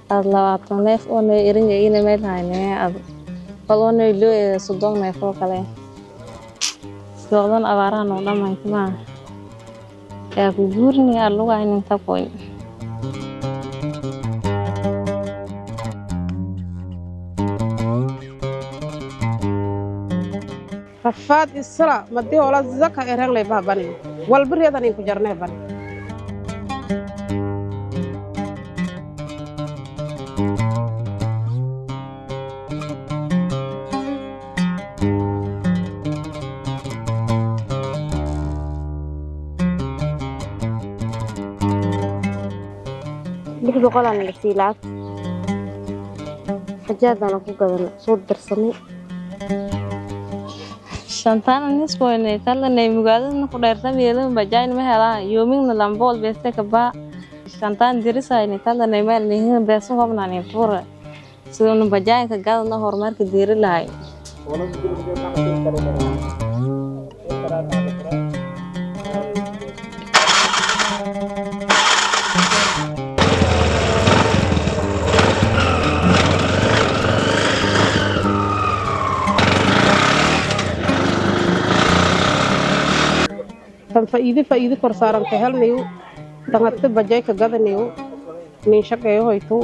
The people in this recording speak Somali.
Ad 20 neef oo eringa ina meel hayne ad bal oo loo 30 neef oo kale. Socdan abaaraha noo dhamaynta maa yaa ku guurni lugayn inta koyn. Rafaad isla madii hola zaka erenglay bahbani walba reedan ku jarnay bani. 600 aan la siiyey lacag, xajaadana ku gadanay, soo darsanay. Shantana nisboyne talanay mugaadadna ku dheerta meelin bajayn ma helaa yoomingna lambool beeste ka baa shantaan dirisayne talanay meel nihin beeso hobnani tuura sidoo bajaynka gadana horumarka diiri lahay. Tan faa'iido kor saaran ka helnayo, tan hadda bajay ka gadanayo nin shaqeeyo hoyto.